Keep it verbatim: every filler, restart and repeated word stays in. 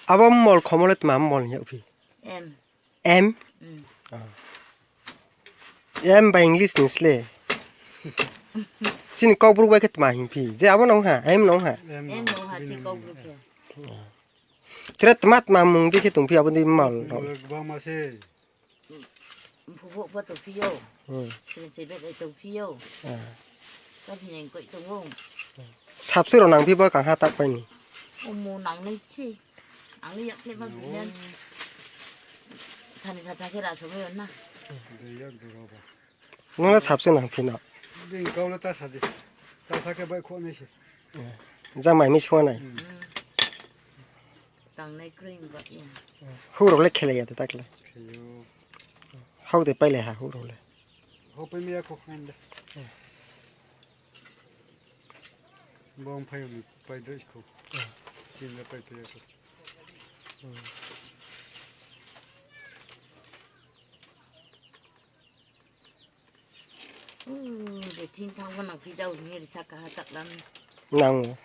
Abo mol khomole tma mol hiya phi. M. M? Mm. Ah. M by English ni sle. Sini Kokborok bai khe tma hing phi. Je abo nong ha, M nong ha. M nong ha, si Kokborok khe. Tira tma tma mung dikhe tong phi abo di mal rok. Mol bang ma se. Mphubo pho tongphio. Hmm. Chini chebet ai tongphio. Ah. Chaphi neng koi tongo. Sabse ro nang phi bo kang ha tak pai ni. Omo nang nai si. Ang ni yak le ma bilen. Sani sa ta khe ra so na. Nang na sabse nang phi no. Ding kau le ta sa di. Ta sa khe bai kho nai se. Jang mai mi swa nai. Hmm. Tangnai kwrwi wngkha ya. Huk rok le khelai ya de takle. Khelio. Hok de pailai ha huk rok le. Hok pai miya kok ngan de. Bong phai uni pai de isko. Tin le pai pai ko. Uuu, de tin thang bo nang phi jau ni risa kaha tak dan. Nang.